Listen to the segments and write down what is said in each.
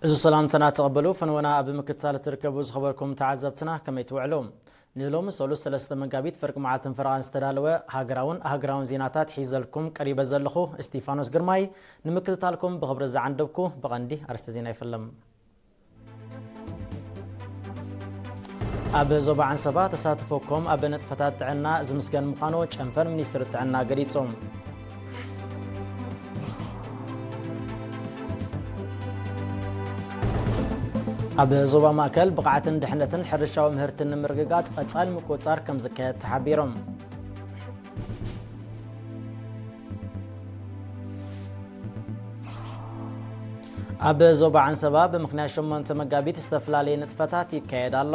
እዚ ሰላምታና ተቐበሉ። ፈንወና ኣብ ምክትታል ትርከቡ ዝኸበርኩም ተዓዘብትና ከመይ ትውዕሉ? ንሎሚ ሰሉስ ሰለስተ መጋቢት ፍርቂ መዓልትን ፈረቓን ዝተዳለወ ሃገራውን ኣህግራውን ዜናታት ሒዘልኩም ቀሪበ ዘለኹ እስቲፋኖስ ግርማይ። ንምክትታልኩም ብኽብሪ ዝዓንደብኩ ብቐንዲ ኣርእስተ ዜና ይፍልም። ኣብ ዞባ ዓንሰባ ተሳትፎ ኮም ኣብ ንጥፈታት ጥዕና ዝምስገን ምዃኑ ጨንፈር ሚኒስትሪ ጥዕና ገሊጹ። ኣብ ዞባ ማእከል ብቕዓትን ድሕነትን ሕርሻዊ ምህርትን ንምርግጋጽ ቀጻሊ ምቁጽጻር ከም ዝካየድ ተሓቢሩ። ኣብ ዞባ ዓንሰባ ብምኽንያት ሸሞንተ መጋቢት ዝተፈላለየ ንጥፈታት ይካየድ ኣሎ።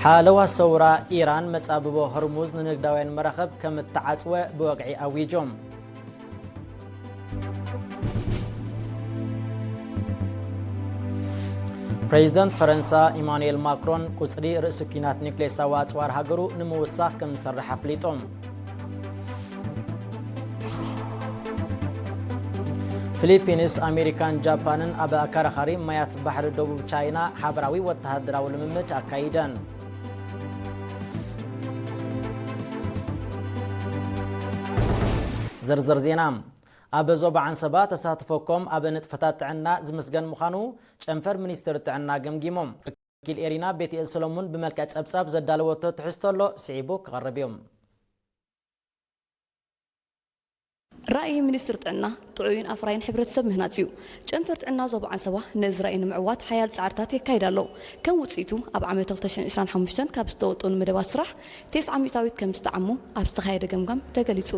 ሓለዋ ሰውራ ኢራን መጻብቦ ሆርሙዝ ንንግዳውያን መራኽብ ከም እተዓጽወ ብወግዒ ኣዊጆም። ፕሬዚደንት ፈረንሳ ኢማኑኤል ማክሮን ቁጽሪ ርእሲ ኲናት ኒውክሌሳዊ ኣጽዋር ሃገሩ ንምውሳኽ ከም ዝሰርሕ ኣፍሊጡ። ፊሊፒንስ፣ ኣሜሪካን ጃፓንን ኣብ ኣከራኻሪ ማያት ባሕሪ ደቡብ ቻይና ሓበራዊ ወተሃደራዊ ልምምድ ኣካይደን። ዝርዝር ዜና። ኣብ ዞባ ዓንሰባ ተሳትፎ ኮም ኣብ ንጥፈታት ጥዕና ዝምስገን ምዃኑ ጨንፈር ሚኒስትሪ ጥዕና ገምጊሙ። ወኪል ኤሪና ቤትኤል ሰሎሙን ብመልክዕ ጸብጻብ ዘዳለወቶ ትሕዝቶ ኣሎ፣ ስዒቡ ክቐርብ እዩ። ራእይ ሚኒስትሪ ጥዕና ጥዑይን ኣፍራይን ሕብረተሰብ ምህናጽ እዩ። ጨንፈር ጥዕና ዞባ ዓንሰባ ነዚ ራእይ ንምዕዋት ሓያል ጻዕርታት የካይድ ኣሎ። ከም ውጽኢቱ ኣብ ዓመት ክልተ ሽሕን ዕስራን ሓሙሽተን ካብ ዝተወጠኑ መደባት ስራሕ ተስዓ ሚእታዊት ከም ዝተዓሙ ኣብ ዝተኻየደ ገምጋም ተገሊጹ።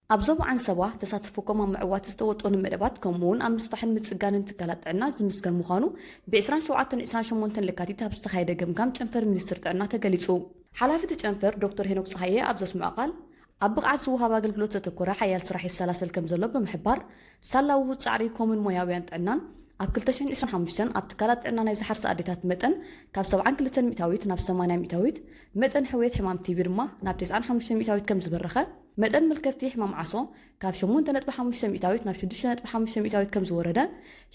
ኣብ ዞባ ዓንሰባ ተሳትፎ ኮም ኣብ ምዕዋት ዝተወጠኑ መደባት ከምኡውን ኣብ ምስፋሕን ምጽጋንን ትካላት ጥዕና ዝምስገን ምዃኑ ብ ዕስራን ሸውዓተን ዕስራን ሸሞንተን ለካቲት ኣብ ዝተኻየደ ገምጋም ጨንፈር ሚኒስትሪ ጥዕና ተገሊጹ። ሓላፊ እቲ ጨንፈር ዶክተር ሄኖክ ጸሃየ ኣብ ዘስምዖ ቃል ኣብ ብቕዓት ዝወሃብ ኣገልግሎት ዘተኮረ ሓያል ስራሕ ይሰላሰል ከም ዘሎ ብምሕባር ሳላ ውሁድ ጻዕሪ ኮምን ሞያውያን ጥዕናን ኣብ ክልተ ሽሕን ዕስራን ሓሙሽተን ኣብ ትካላት ጥዕና ናይ ዝሓርሳ ኣዴታት መጠን ካብ ሰብዓን ክልተን ሚእታዊት ናብ ሰማንያ ሚእታዊት፣ መጠን ሕውየት ሕማም ቲቢ ድማ ናብ ተስዓን ሓሙሽተን ሚእታዊት ከም ዝበረኸ፣ መጠን መልከፍቲ ሕማም ዓሶ ካብ ሸሞንተ ነጥቢ ሓሙሽተ ሚእታዊት ናብ ሽዱሽተ ነጥቢ ሓሙሽተ ሚእታዊት ከም ዝወረደ፣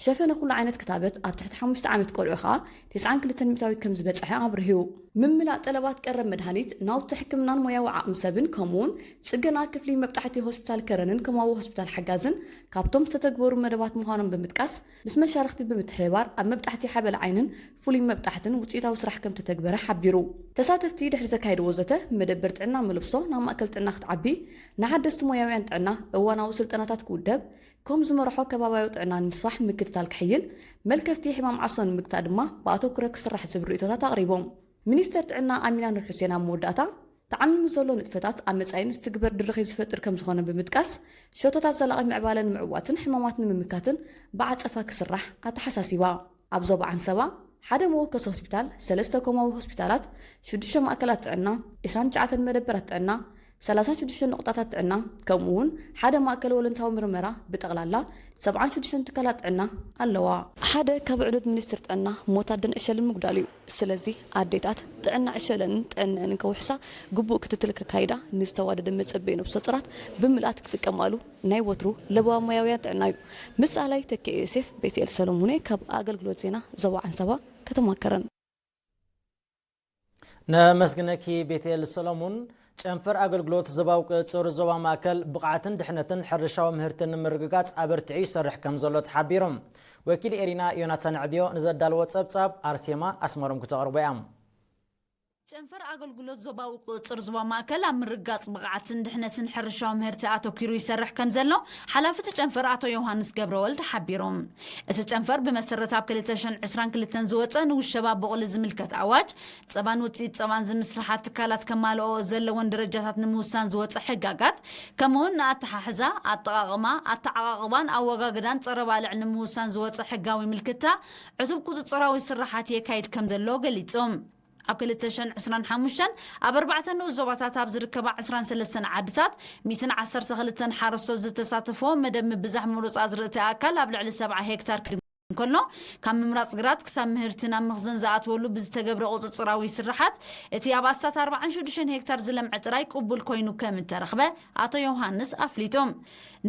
ሸፈነ ኩሉ ዓይነት ክታበት ኣብ ትሕቲ ሓሙሽተ ዓመት ቆልዑ ከኣ ተስዓን ክልተን ሚእታዊት ከም ዝበጽሐ ኣብሪሁ። ምምላእ ጠለባት ቀረብ መድሃኒት፣ ናውቲ ሕክምናን ሞያዊ ዓቕሚ ሰብን ከምኡውን ጽገና ክፍሊ መብጣሕቲ ሆስፒታል ከረንን ኮማዊ ሆስፒታል ሓጋዝን ካብቶም ዝተተግበሩ መደባት ምዃኖም ብምጥቃስ፣ ምስ መሻርኽቲ ብምትሕብባር ኣብ መብጣሕቲ ሓበል ዓይንን ፍሉይ መብጣሕትን ውጽኢታዊ ስራሕ ከም ተተግበረ ሓቢሩ። ተሳተፍቲ ድሕሪ ዘካየድዎ ዘተ፣ መደበር ጥዕና መለብሶ ናብ ማእከል ጥዕና ክትዓቢ፣ ንሓደስቲ ሞያውያን ጥዕና እዋናዊ ስልጠናታት ክውደብ፣ ኮም ዝመርሖ ከባባዊ ጥዕና ንምስፋሕ ምክትታል ክሕይል፣ መልከፍቲ ሕማም ዓሶ ንምግታእ ድማ ብኣተኩሮ ክስራሕ ዝብል ርእይቶታት ኣቕሪቦም። ሚኒስተር ጥዕና ኣሚና ኑር ሑሴን ኣብ መወዳእታ፣ ተዓሚሙ ዘሎ ንጥፈታት ኣብ መጻኢ ንዝትግበር ድርኺት ዝፈጥር ከም ዝኾነ ብምጥቃስ፣ ሸቶታት ዘላቒ ምዕባለ ንምዕዋትን ሕማማት ንምምካትን ብዓጸፋ ክስራሕ ኣተሓሳሲባ። ኣብ ዞባ ዓንሰባ ሓደ መወከሲ ሆስፒታል፣ ሰለስተ ኮማዊ ሆስፒታላት፣ ሽዱሽተ ማእከላት ጥዕና፣ ዕስራን ትሽዓተን መደበራት ጥዕና፣ ሰላሳን ሽዱሽተን ነቑጣታት ጥዕና፣ ከምኡ እውን ሓደ ማእከል ወለንታዊ ምርመራ፣ ብጠቕላላ ሰብዓን ሽዱሽተን ትካላት ጥዕና ኣለዋ። ሓደ ካብ ዕኑድ ሚኒስትሪ ጥዕና ሞት ኣደን ዕሸልን ምጉዳል እዩ። ስለዚ ኣዴታት ጥዕና ዕሸለንን ጥዕነአንን ከውሕሳ ግቡእ ክትትል ከካይዳ ንዝተዋደደ መጸበዪ ነብሰ ጾራት ብምልኣት ክጥቀማሉ ናይ ወትሩ ለበዋ ሞያውያን ጥዕና እዩ። ምስ ኣላይ ተኪኤ ዮሴፍ፣ ቤትኤል ሰሎሙን እየ ካብ ኣገልግሎት ዜና ዞባ ዓንሰባ ከተማከረን። ነመስግነኪ ቤትኤል ሰሎሙን። ጨንፈር ኣገልግሎት ዞባዊ ቁጽጽር ዞባ ማእከል ብቕዓትን ድሕነትን ሕርሻዊ ምህርትን ንምርግጋጽ ኣበርቲዑ ይሰርሕ ከም ዘሎ ተሓቢሩ። ወኪል ኤሪና ዮናታን ዕብዮ ንዘዳለዎ ጸብጻብ ኣርሴማ ኣስመሮም ክተቕርቦ እያ። ጨንፈር ኣገልግሎት ዞባዊ ቁጽጽር ዞባ ማእከል ኣብ ምርጋጽ ብቕዓትን ድሕነትን ሕርሻዊ ምህርቲ ኣተኲሩ ይሰርሕ ከም ዘሎ ሓላፊ እቲ ጨንፈር ኣቶ ዮሃንስ ገብረወልድ ሓቢሮም። እቲ ጨንፈር ብመሰረት ኣብ ክልተ ሽሕን ዕስራን ክልተን ዝወጸ ንውሸባ ቡቕሊ ዝምልከት ኣዋጅ፣ ጸባን ውጽኢት ጸባን ዝምስርሓ ትካላት ከማልኦ ዘለወን ደረጃታት ንምውሳን ዝወጸ ሕጋጋት፣ ከምኡውን ንኣተሓሕዛ፣ ኣጠቓቕማ፣ ኣተዓቓቕባን ኣወጋግዳን ጸረ ባልዕ ንምውሳን ዝወጸ ሕጋዊ ምልክታ ዕቱብ ቁጽጽራዊ ስራሓት የካይድ ከም ዘሎ ገሊጾም። ኣብ ክልተ ሽሕን ዕስራን ሓሙሽተን ኣብ ኣርባዕተ ንኡስ ዞባታት ኣብ ዝርከባ ዕስራን ሰለስተን ዓድታት ሚእትን ዓሰርተ ክልተን ሓረስቶት ዝተሳተፍዎ መደብ ምብዛሕ ምሩጽ ኣዝርእቲ ኣካል ኣብ ልዕሊ ሰብዓ ሄክታር ክድምር እንከሎ፣ ካብ ምምራፅ ግራት ክሳብ ምህርቲ ናብ መኽዘን ዝኣትወሉ ብዝተገብረ ቁፅፅራዊ ስርሓት፣ እቲ ኣብ ኣስታት ኣርባዓን ሽዱሽተን ሄክታር ዝለምዐ ጥራይ ቅቡል ኮይኑ ከም እተረኽበ ኣቶ ዮሃንስ ኣፍሊጦም።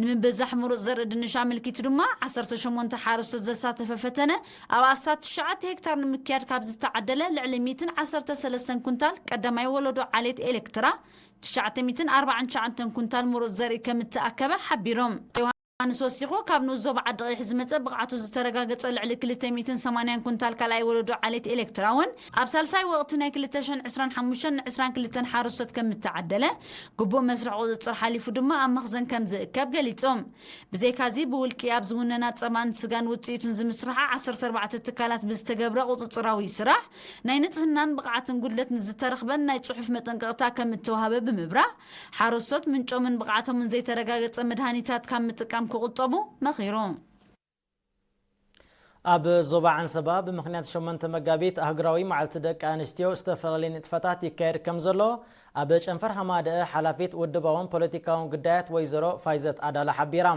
ንምብዛሕ ምሩፅ ዘርኢ ድንሽ ኣመልኪቱ ድማ፣ ዓሰርተ ሸሞንተ ሓረስቶት ዘሳተፈ ፈተነ ኣብ ኣስታት ትሽዓተ ሄክታር ንምክያድ ካብ ዝተዓደለ፣ ልዕሊ ሚእትን ዓሰርተ ሰለስተን ኩንታል ቀዳማይ ወለዶ ዓሌት ኤሌክትራ፣ ትሽዓተ ሚእትን ኣርባዓን ትሽዓተን ኩንታል ምሩፅ ዘርኢ ከም እተኣከበ ሓቢሮም። ዮሃንስ ወሲኹ፣ ካብ ንኡስ ዞባ ዓዲ ቀይሕ ዝመጸ ብቕዓቱ ዝተረጋገጸ ልዕሊ ክልተ ሚእትን ሰማንያን ኩንታል ካልኣይ ወለዶ ዓሌት ኤሌክትራ እውን ኣብ ሳልሳይ ወቕቲ ናይ ክልተ ሽሕን ዕስራን ሓሙሽተን ንዕስራን ክልተን ሓረስቶት ከም እተዓደለ፣ ግቡእ መስርሕ ቁጽጽር ሓሊፉ ድማ ኣብ መኽዘን ከም ዝእከብ ገሊጾም። ብዘይካዚ፣ ብውልቂ ኣብ ዝውነና ጸባን ስጋን ውጽኢቱን ዝምስርሓ ዓሰርተ ኣርባዕተ ትካላት ብዝተገብረ ቁጽጽራዊ ስራሕ፣ ናይ ንጽህናን ብቕዓትን ጉድለት ንዝተረኽበን ናይ ጽሑፍ መጠንቀቕታ ከም እተዋህበ ብምብራህ፣ ሓረስቶት ምንጮምን ብቕዓቶምን ዘይተረጋገጸ መድሃኒታት ካብ ምጥቃም ክቑጠቡ መኺሩ። ኣብ ዞባ ዓንሰባ ብምኽንያት ሸሞንተ መጋቢት ኣህጉራዊ መዓልቲ ደቂ ኣንስትዮ ዝተፈላለየ ንጥፈታት ይካየድ ከም ዘሎ ኣብ ጨንፈር ሃማደአ ሓላፊት ውድባውን ፖለቲካውን ጉዳያት ወይዘሮ ፋይዘት ኣዳላ ሓቢራ።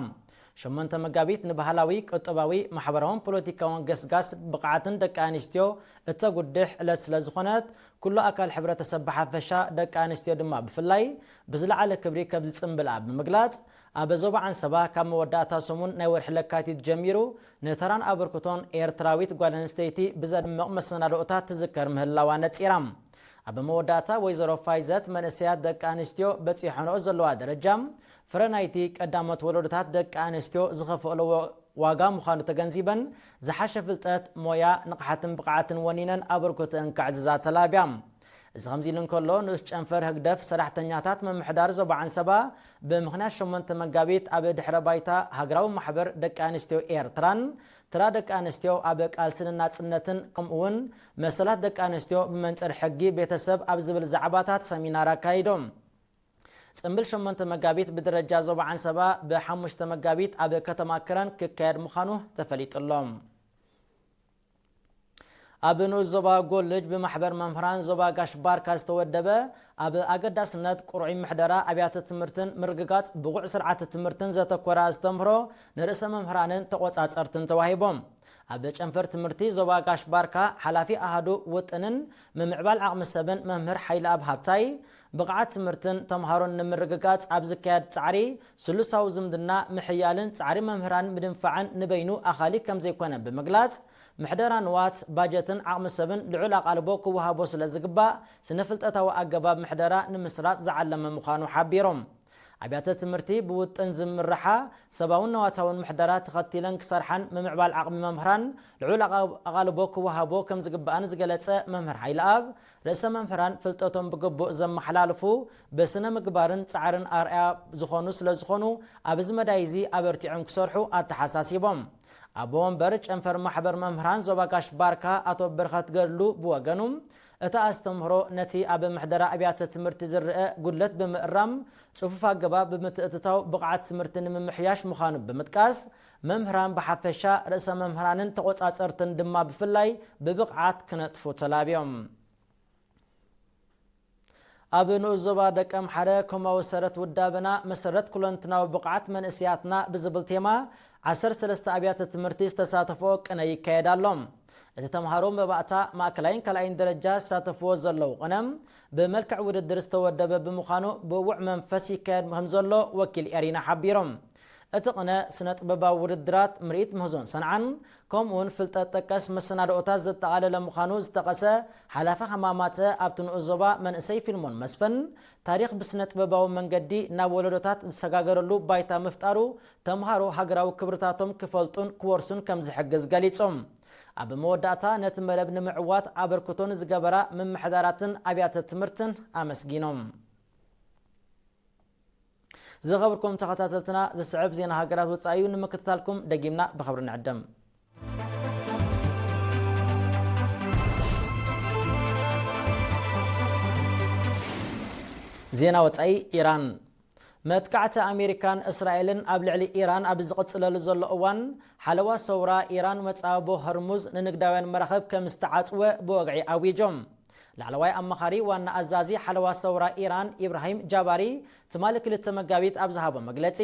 ሸሞንተ መጋቢት ንባህላዊ፣ ቁጠባዊ፣ ማሕበራውን ፖለቲካውን ገስጋስ ብቕዓትን ደቂ ኣንስትዮ እተጉድሕ ዕለት ስለ ዝኾነት፣ ኩሉ ኣካል ሕብረተሰብ ብሓፈሻ፣ ደቂ ኣንስትዮ ድማ ብፍላይ ብዝለዓለ ክብሪ ከም ዝጽንብልኣ ብምግላጽ፣ ኣብ ዞባ ዓንሰባ ካብ መወዳእታ ሰሙን ናይ ወርሒ ለካቲት ጀሚሩ ንተራን ኣበርክቶን ኤርትራዊት ጓል ኣንስተይቲ ብዘድምቕ መሰናድኦታት ትዝከር ምህላዋ ነጺራ። ኣብ መወዳእታ ወይዘሮ ፋይዘት፣ መንእሰያት ደቂ ኣንስትዮ በጺሖንኦ ዘለዋ ደረጃ፣ ፍረ ናይቲ ቀዳሞት ወለዶታት ደቂ ኣንስትዮ ዝኸፈእለዎ ዋጋ ምዃኑ ተገንዚበን፣ ዝሓሸ ፍልጠት፣ ሞያ፣ ንቕሓትን ብቕዓትን ወኒነን ኣበርክቶአን ከዕዝዛ ተላብያ። እዚ ከምዚ ኢሉ እንከሎ፣ ንኡስ ጨንፈር ህግደፍ ሰራሕተኛታት ምምሕዳር ዞባ ዓንሰባ፣ ብምኽንያት ሸሞንተ መጋቢት ኣብ ድሕረ ባይታ ሃገራዊ ማሕበር ደቂ ኣንስትዮ ኤርትራን ትራ ደቂ ኣንስትዮ ኣብ ቃልሲ ንናጽነትን፣ ከምኡ'ውን መሰላት ደቂ ኣንስትዮ ብመንጽር ሕጊ ቤተሰብ ኣብ ዝብል ዛዕባታት ሰሚናር ኣካይዶም። ጽምብል ሸሞንተ መጋቢት ብደረጃ ዞባ ዓንሰባ፣ ብሓሙሽተ መጋቢት ኣብ ከተማ ክረን ክካየድ ምዃኑ ተፈሊጡ ኣሎ። ኣብ ንኡስ ዞባ ጎልጅ ብማሕበር መምህራን ዞባ ጋሽ ባርካ ዝተወደበ፣ ኣብ ኣገዳስነት ቅሩዕ ምሕደራ ኣብያተ ትምህርትን ምርግጋጽ ብቑዕ ስርዓተ ትምህርትን ዘተኮረ ኣስተምህሮ ንርእሰ መምህራንን ተቖጻጸርትን ተዋሂቦም። ኣብ ጨንፈር ትምህርቲ ዞባ ጋሽ ባርካ ሓላፊ ኣሃዱ ውጥንን ምምዕባል ዓቕሚ ሰብን መምህር ሓይለኣብ ሃብታይ፣ ብቕዓት ትምህርትን ተምሃሮን ንምርግጋጽ ኣብ ዝካየድ ጻዕሪ ስሉሳዊ ዝምድና ምሕያልን ጻዕሪ መምህራን ምድንፋዕን ንበይኑ ኣኻሊ ከም ዘይኮነ ብምግላጽ፣ ምሕደራ ንዋት፣ ባጀትን ዓቕሚ ሰብን ልዑል ኣቓልቦ ክወሃቦ ስለ ዝግባእ፣ ስነ-ፍልጠታዊ ኣገባብ ምሕደራ ንምስራጽ ዝዓለመ ምዃኑ ሓቢሮም። ኣብያተ ትምህርቲ ብውጥን ዝምርሓ ሰብኣውን ነዋታውን ምሕደራ ተኸቲለን ክሰርሓን ምምዕባል ዓቕሚ መምህራን ልዑል ኣቓ-፣ ኣቓልቦ ክወሃቦ ከም ዝግባኣን ዝገለጸ መምህር ሓይለኣብ፣ ርእሰ መምህራን ፍልጠቶም ብግቡእ ዘመሓላልፉ፣ ብስነ ምግባርን ጻዕርን ኣርኣያ ዝኾኑ ስለ ዝኾኑ፣ ኣብዚ መዳይ እዚ ኣበርቲዖም ክሰርሑ ኣተሓሳሲቦም። ኣቦ ወንበር ጨንፈር ማሕበር መምህራን ዞባ ጋሽ ባርካ ኣቶ በረኸት ገድሉ ብወገኑ፣ እቲ ኣስተምህሮ ነቲ ኣብ ምሕደራ ኣብያተ ትምህርቲ ዝረኣ ጉድለት ብምእራም፣ ጽፉፍ ኣገባብ ብምትእትታው ብቕዓት ትምህርቲ ንምምሕያሽ ምዃኑ ብምጥቃስ፣ መምህራን ብሓፈሻ፣ ርእሰ መምህራንን ተቖጻጸርትን ድማ ብፍላይ ብብቕዓት ክነጥፉ ተላብዮም። ኣብ ንኡስ ዞባ ደቀምሓረ ኮማዊ ሰረት ውዳበና መሰረት ኩለንትናዊ ብቕዓት መንእሰያትና ብዝብል ቴማ ዓሰርተ ሰለስተ ኣብያተ ትምህርቲ ዝተሳተፎ ቅነ ይካየድ ኣሎ። እቲ ተምሃሮ መባእታ ማእከላይን ካልኣይን ደረጃ ዝሳተፍዎ ዘለዉ ቅነ ብመልክዕ ውድድር ዝተወደበ ብምዃኑ ብውዕ መንፈስ ይካየድ ከም ዘሎ ወኪል ኤሪና ሓቢሮም። እቲ ቅነ ስነ ጥበባዊ ውድድራት ምርኢት ምህዞን ሰንዓን ከምኡውን ፍልጠት ጠቀስ መሰናድኦታት ዘጠቓለለ ምዃኑ ዝጠቐሰ ሓላፊ ሃማማተ ኣብቲ ንኡስ ዞባ መንእሰይ ፊልሞን መስፍን፣ ታሪኽ ብስነ ጥበባዊ መንገዲ ናብ ወለዶታት ዝሰጋገረሉ ባይታ ምፍጣሩ ተምሃሮ ሃገራዊ ክብርታቶም ክፈልጡን ክወርሱን ከም ዝሕግዝ ገሊጾም። ኣብ መወዳእታ ነቲ መደብ ንምዕዋት ኣበርክቶ ንዝገበራ ምምሕዳራትን ኣብያተ ትምህርትን ኣመስጊኖም። ዝኸበርኩም ተኸታተልትና፣ ዝስዕብ ዜና ሃገራት ወጻኢ እዩ። ንምክትታልኩም ደጊምና ብኽብሪ ንዕደም። ዜና ወጻኢ። ኢራን፣ መጥቃዕቲ ኣሜሪካን እስራኤልን ኣብ ልዕሊ ኢራን ኣብ ዝቕጽለሉ ዘሎ እዋን፣ ሓለዋ ሰውራ ኢራን መጻብቦ ሆርሙዝ ንንግዳውያን መራኽብ ከም ዝተዓጽወ ብወግዒ ኣዊጆም። ላዕለዋይ ኣማኻሪ ዋና ኣዛዚ ሓለዋ ሰውራ ኢራን ኢብራሂም ጃባሪ ትማሊ ክልተ መጋቢት ኣብ ዝሃቦ መግለጺ፣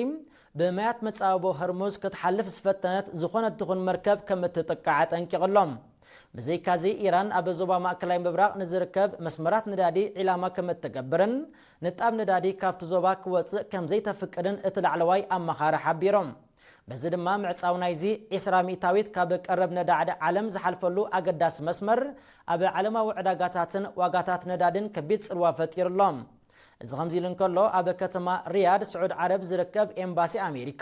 ብማያት መጻብቦ ሆርሙዝ ክትሓልፍ ዝፈተነት ዝኾነት ትኹን መርከብ ከም እትጥቃዕ ኣጠንቂቑ ኣሎ። ብዘይካዚ ኢራን ኣብ ዞባ ማእከላይ ምብራቕ ንዝርከብ መስመራት ነዳዲ ዒላማ ከም እትገብርን ንጣብ ነዳዲ ካብቲ ዞባ ክወጽእ ከም ዘይተፍቅድን እቲ ላዕለዋይ ኣማኻሪ ሓቢሮም። በዚ ድማ ምዕጻው ናይዚ ዒስራ ሚእታዊት ካብ ቀረብ ነዳዲ ዓለም ዝሓልፈሉ ኣገዳሲ መስመር ኣብ ዓለማዊ ዕዳጋታትን ዋጋታት ነዳድን ከቢድ ጽልዋ ፈጢሩ ኣሎ። እዚ ከምዚ ኢሉ እንከሎ፣ ኣብ ከተማ ሪያድ ስዑድ ዓረብ ዝርከብ ኤምባሲ ኣሜሪካ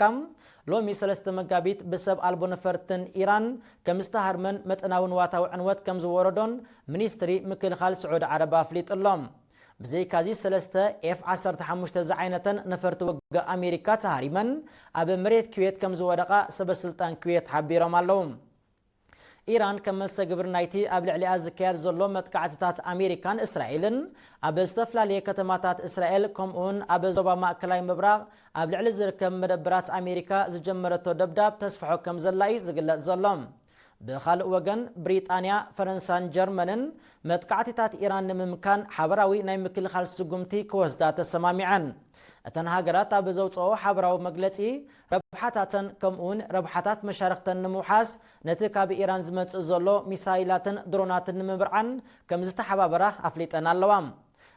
ሎሚ ሰለስተ መጋቢት ብሰብ ኣልቦ ነፈርትን ኢራን ከም ዝተሃርመን መጠናዊ ንዋታዊ ዕንወት ከም ዝወረዶን ሚኒስትሪ ምክልኻል ስዑድ ዓረብ ኣፍሊጡ ኣሎ። ብዘይካዚ ሰለስተ ኤፍ ዓሰርተ ሓሙሽተ ዝዓይነተን ነፈርቲ ውግእ ኣሜሪካ ተሃሪመን ኣብ መሬት ኩዌት ከም ዝወደቓ ሰበስልጣን ኩዌት ሓቢሮም ኣለዉ። ኢራን ከም መልሰ ግብሪ ናይቲ ኣብ ልዕሊኣ ዝካየድ ዘሎ መጥቃዕትታት ኣሜሪካን እስራኤልን ኣብ ዝተፈላለየ ከተማታት እስራኤል ከምኡውን ኣብ ዞባ ማእከላይ ምብራቕ ኣብ ልዕሊ ዝርከብ መደብራት ኣሜሪካ ዝጀመረቶ ደብዳብ ተስፍሖ ከም ዘላ እዩ ዝግለጽ ዘሎ። ብኻልእ ወገን ብሪጣንያ፣ ፈረንሳን ጀርመንን መጥቃዕትታት ኢራን ንምምካን ሓበራዊ ናይ ምክልኻል ስጉምቲ ክወስዳ ተሰማሚዐን። እተን ሃገራት ኣብ ዘውፅኦ ሓበራዊ መግለፂ ረብሓታተን ከምኡውን ረብሓታት መሻርክተን ንምውሓስ ነቲ ካብ ኢራን ዝመፅእ ዘሎ ሚሳይላትን ድሮናትን ንምብርዓን ከም ዝተሓባበራ ኣፍሊጠን ኣለዋ።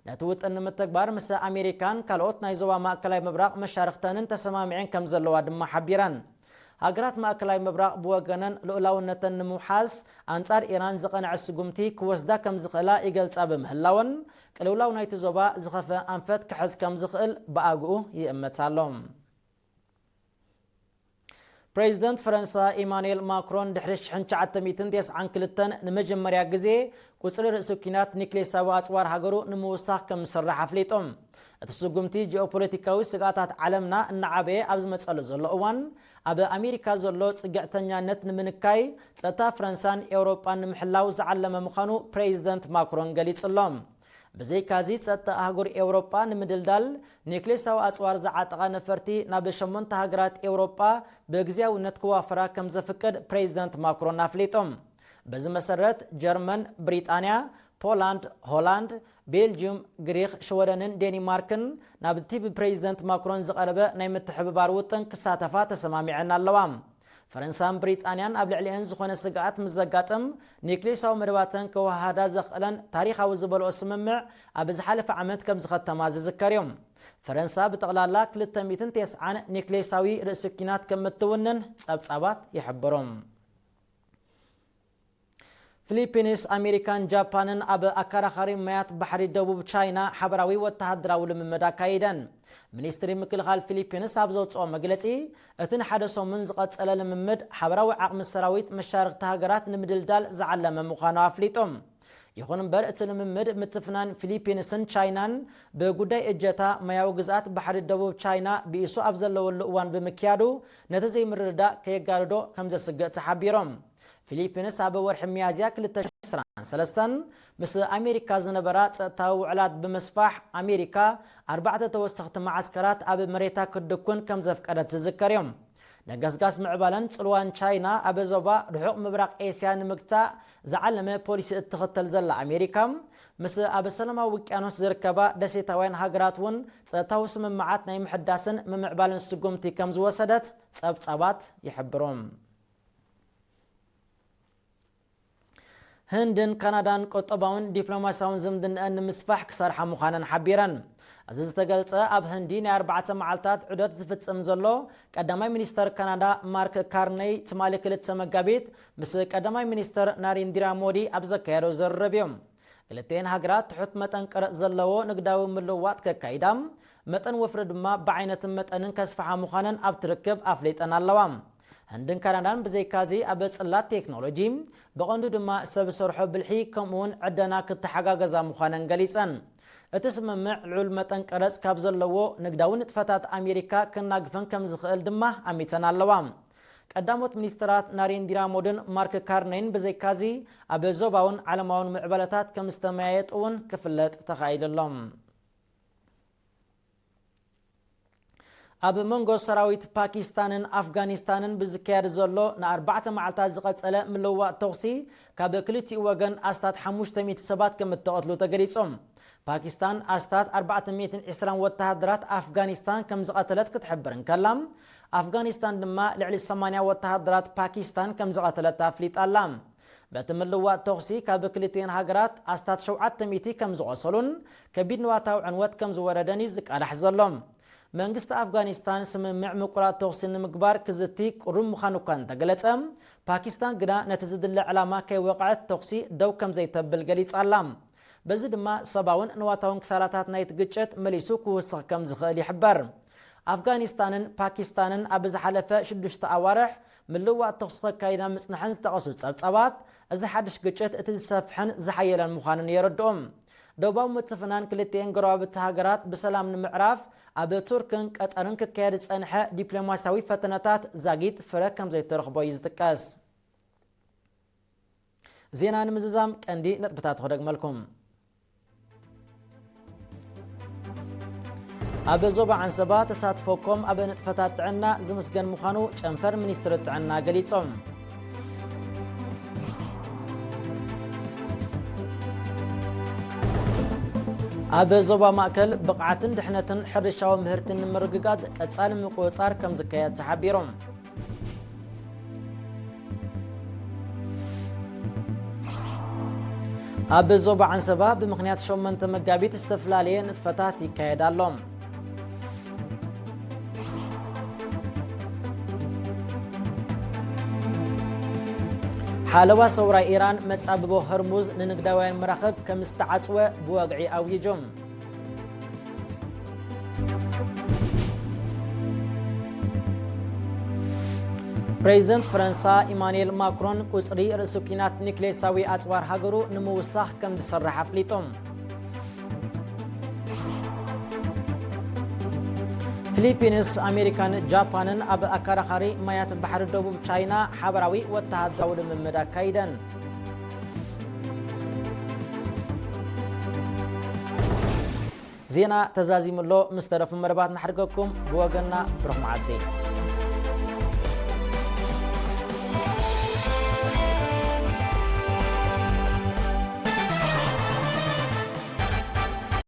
ነቲ ውጥን ንምትግባር ምስ ኣሜሪካን ካልኦት ናይ ዞባ ማእከላይ ምብራቕ መሻርክተንን ተሰማሚዐን ከም ዘለዋ ድማ ሓቢረን። ሃገራት ማእከላይ ምብራቕ ብወገነን ልኡላውነተን ንምውሓስ ኣንጻር ኢራን ዝቐንዐ ስጉምቲ ክወስዳ ከም ዝኽእላ ይገልጻ ብምህላወን ቅልውላው ናይቲ ዞባ ዝኸፍአ ኣንፈት ክሕዝ ከም ዝኽእል ብኣግኡ ይእመት ኣሎ። ፕሬዚደንት ፈረንሳ ኢማኑኤል ማክሮን ድሕሪ ሽሕን ትሽዓተ ሚእትን ተስዓን ክልተን ንመጀመርያ ግዜ ቁጽሪ ርእሲ ኲናት ኒክሌሳዊ ኣጽዋር ሃገሩ ንምውሳኽ ከም ዝሰርሕ ኣፍሊጡ። እቲ ስጉምቲ ጂኦፖለቲካዊ ስግኣታት ዓለምና እናዓበየ ኣብ ዝመጸሉ ዘሎ እዋን ኣብ ኣሜሪካ ዘሎ ጽግዕተኛነት ንምንካይ ጸጥታ ፈረንሳን ኤውሮጳን ንምሕላው ዝዓለመ ምዃኑ ፕሬዚደንት ማክሮን ገሊጹ ኣሎ። ብዘይካዚ ጸጥታ ኣህጉር ኤውሮጳ ንምድልዳል ኒክሌሳዊ ኣጽዋር ዝዓጠቓ ነፈርቲ ናብ ሸሞንተ ሃገራት ኤውሮጳ ብግዝያውነት ክዋፈራ ከም ዘፍቅድ ፕሬዚደንት ማክሮን ኣፍሊጡ። በዚ መሰረት ጀርመን፣ ብሪጣንያ፣ ፖላንድ፣ ሆላንድ፣ ቤልጅዩም፣ ግሪኽ፣ ሽወደንን ዴኒማርክን ናብቲ ብፕሬዚደንት ማክሮን ዝቐረበ ናይ ምትሕብባር ውጥን ክሳተፋ ተሰማሚዐን ኣለዋ። ፈረንሳን ብሪጣንያን ኣብ ልዕሊአን ዝኾነ ስግኣት ምስ ዘጋጥም ኒክሌሳዊ መደባተን ከወሃሃዳ ዘኽእለን ታሪኻዊ ዝበልኦ ስምምዕ ኣብ ዝሓለፈ ዓመት ከም ዝኸተማ ዝዝከር እዩ። ፈረንሳ ብጠቕላላ ክልተ ሚእትን ተስዓን ኒክሌሳዊ ርእሲ ኲናት ከም እትውንን ጸብጻባት ይሕብሩ። ፊሊፒንስ፣ ኣሜሪካን ጃፓንን ኣብ ኣከራኻሪ ማያት ባሕሪ ደቡብ ቻይና ሓበራዊ ወተሃደራዊ ልምምድ ኣካይደን። ሚኒስትሪ ምክልኻል ፊሊፒንስ ኣብ ዘውፅኦ መግለፂ፣ እቲ ንሓደ ሰሙን ዝቐፀለ ልምምድ ሓበራዊ ዓቕሚ ሰራዊት መሻርኽቲ ሃገራት ንምድልዳል ዝዓለመ ምዃኑ ኣፍሊጡ። ይኹን እምበር፣ እቲ ልምምድ ምትፍናን ፊሊፒንስን ቻይናን ብጉዳይ እጀታ ማያዊ ግዝኣት ባሕሪ ደቡብ ቻይና ብኢሱ ኣብ ዘለወሉ እዋን ብምክያዱ፣ ነቲ ዘይምርድዳእ ከየጋድዶ ከም ዘስግእ ተሓቢሮም። ፊሊፒንስ ኣብ ወርሒ ሚያዝያ ክልተ ሽሕን ዕስራን ሰለስተን ምስ ኣሜሪካ ዝነበራ ጸጥታዊ ውዕላት ብምስፋሕ፣ ኣሜሪካ ኣርባዕተ ተወሰኽቲ መዓስከራት ኣብ መሬታ ክትድኩን ከም ዘፍቀደት ዝዝከር እዩ። ንገስጋስ ምዕባለን ጽልዋን ቻይና ኣብ ዞባ ርሑቕ ምብራቕ ኤስያ ንምግታእ ዝዓለመ ፖሊሲ እትኽተል ዘላ ኣሜሪካ፣ ምስ ኣብ ሰላማዊ ውቅያኖስ ዝርከባ ደሴታውያን ሃገራት እውን ጸጥታዊ ስምምዓት ናይ ምሕዳስን ምምዕባልን ስጉምቲ ከም ዝወሰደት ጸብጻባት ይሕብሩ። ህንድን ካናዳን ቁጠባውን ዲፕሎማስያውን ዝምድናኣን ንምስፋሕ ክሰርሓ ምዃነን ሓቢረን። እዚ ዝተገልጸ ኣብ ህንዲ ናይ ኣርባዕተ መዓልታት ዑደት ዝፍጽም ዘሎ ቀዳማይ ሚኒስተር ካናዳ ማርክ ካርነይ ትማሊ ክልተ መጋቢት ምስ ቀዳማይ ሚኒስተር ናሬንድራ ሞዲ ኣብ ዘካየዶ ዝርርብ እዩ። ክልተኤን ሃገራት ትሑት መጠን ቀረጽ ዘለዎ ንግዳዊ ምልውዋጥ ከካይዳ፣ መጠን ወፍሪ ድማ ብዓይነትን መጠንን ከስፍሓ ምዃነን ኣብቲ ርክብ ኣፍሊጠን ኣለዋ። ህንድን ካናዳን ብዘይካዚ ኣብ ጽላት ቴክኖሎጂ፣ ብቐንዱ ድማ ሰብ ሰርሖ ብልሒ ከምኡውን ዕደና ክተሓጋገዛ ምዃነን ገሊጸን። እቲ ስምምዕ ልዑል መጠን ቀረጽ ካብ ዘለዎ ንግዳዊ ንጥፈታት ኣሜሪካ ክናግፈን ከም ዝኽእል ድማ ኣሚተን ኣለዋ። ቀዳሞት ሚኒስትራት ናሬንዲራ ሞድን ማርክ ካርኔይን ብዘይካዚ ኣብ ዞባውን ዓለማውን ምዕባለታት ከም ዝተመያየጡ እውን ክፍለጥ ተኻኢሉ ኣሎ። ኣብ መንጎ ሰራዊት ፓኪስታንን ኣፍጋኒስታንን ብዝካየድ ዘሎ ንኣርባዕተ መዓልታት ዝቐጸለ ምልውዋጥ ተኹሲ፣ ካብ ክልቲኡ ወገን ኣስታት ሓሙሽተ ሚእቲ ሰባት ከም እተቐትሉ ተገሊጾም። ፓኪስታን ኣስታት ኣርባዕተ ሚእትን ዕስራን ወተሃደራት ኣፍጋኒስታን ከም ዝቐተለት ክትሕብር እንከላ፣ ኣፍጋኒስታን ድማ ልዕሊ ሰማንያ ወተሃደራት ፓኪስታን ከም ዝቐተለት ኣፍሊጣ ኣላ። በቲ ምልዋጥ ተኹሲ ካብ ክልቲኤን ሃገራት ኣስታት ሸውዓተ ሚእቲ ከም ዝቖሰሉን ከቢድ ንዋታዊ ዕንወት ከም ዝወረደን እዩ ዝቃላሕ ዘሎ። መንግስቲ ኣፍጋኒስታን ስምምዕ ምቁራጽ ተኹሲ ንምግባር ክዝቲ ቅሩብ ምዃኑ እኳ እንተገለጸ፣ ፓኪስታን ግና ነቲ ዝድለ ዕላማ ከይወቕዐት ተኹሲ ደው ከም ዘይተብል ገሊጻ ኣላ። በዚ ድማ ሰብኣውን ንዋታውን ክሳራታት ናይቲ ግጭት መሊሱ ክውስኽ ከም ዝኽእል ይሕበር። ኣፍጋኒስታንን ፓኪስታንን ኣብ ዝሓለፈ ሽዱሽተ ኣዋርሕ ምልውዋጥ ተኹሲ ከካይዳ ምጽንሐን ዝጠቐሱ ጸብጻባት፣ እዚ ሓድሽ ግጭት እቲ ዝሰፍሐን ዝሓየለን ምዃኑን የረድኦም። ደቡባዊ ምትፍናን ክልቲኤን ጎረባብቲ ሃገራት ብሰላም ንምዕራፍ ኣብ ቱርክን ቀጠርን ክካየድ ዝጸንሐ ዲፕሎማስያዊ ፈተነታት ዛጊት ፍረ ከም ዘይተረኽቦ እዩ ዝጥቀስ። ዜና ንምዝዛም ቀንዲ ነጥብታት ክደግመልኩም። ኣብ ዞባ ዓንሰባ ተሳትፎ ኮም ኣብ ንጥፈታት ጥዕና ዝምስገን ምዃኑ ጨንፈር ሚኒስትሪ ጥዕና ገሊጾም። ኣብ ዞባ ማእከል ብቕዓትን ድሕነትን ሕርሻዊ ምህርትን ንምርግጋጽ ቀጻሊ ምቁጽጻር ከም ዝካየድ ተሓቢሩ። ኣብ ዞባ ዓንሰባ ብምኽንያት ሸሞንተ መጋቢት ዝተፈላለየ ንጥፈታት ይካየድ ኣሎ። ሓለዋ ሰውራ ኢራን መጻብቦ ሆርሙዝ ንንግዳውያን መራኽብ ከም ዝተዓጽወ ብወግዒ ኣዊጁ። ፕሬዚደንት ፈረንሳ ኢማኑኤል ማክሮን ቁጽሪ ርእሲ ኲናት ኒክሌሳዊ ኣጽዋር ሃገሩ ንምውሳኽ ከም ዝሰርሕ ኣፍሊጡ። ፊሊፒንስ፣ ኣሜሪካን ጃፓንን ኣብ ኣከራኻሪ ማያት ባሕሪ ደቡብ ቻይና ሓበራዊ ወተሃደራዊ ልምምድ ኣካይደን። ዜና ተዛዚሙ ኣሎ። ምስ ተረፉ መደባት ንሓድገኩም። ብወገንና ብሩኽ መዓልቲ።